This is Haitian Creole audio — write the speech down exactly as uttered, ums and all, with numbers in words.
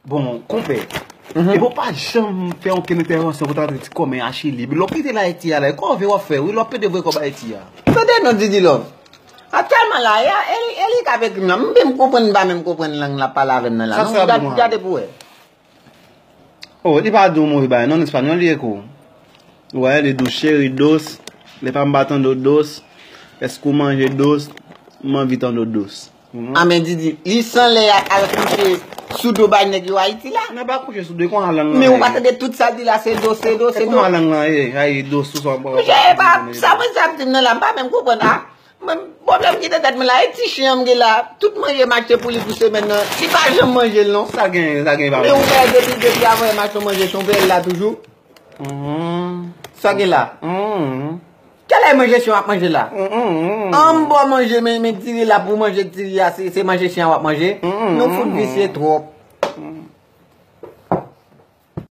Bon, konpè, e bon, pa janm fè okenn entèvansyon pou tante ti kòmè Achili. Lè w kite l Ayiti a la, e kòve w ap fè, wi, lè w ap pede voye kòb Ayiti a. Tande non, Didi Love. Aktyèlman la, e, e, e li k ap ekri m nan. M menm konprann, m pa menm konprann lang l ap pale avè m nan la. Sa, non, sa gad, bon, gade pou wè. Oh, li pa di w move bagay, non, espanyòl li ye kou. Ou wè, li di w cheri dos, lè pa m pa tande w dos, èske w manje dos, m anvi tande w dos. A men Didi, li sanlè al kouche sou do bay nèg yo Ayiti la. Nan pa kouche sou do, e konsa lang lan ye. Men ou pa tande tout sa di la, se do, se do, se do. E konsa lang lan ye, ay, do sou sa. Mesye, e pa sa mwen sa ap di m nan la, m pa menm konprann a. Mwen, pwoblèm ki nan tèt mwen la, e ti chen an m gen la, tout manje m achte pou li pou semèn nan, li pa janm manje l non. Sa gen, sa gen pa. Men ou wè depi, depi avan m achte manje chen, ou wè l la toujou. Sa gen la. Kèlè manje chen w ap manje la? An m ba w manje, men, men ti ri la pou manje ti ri a, se, se manje chen an w ap manje. Nou fout visye twòp.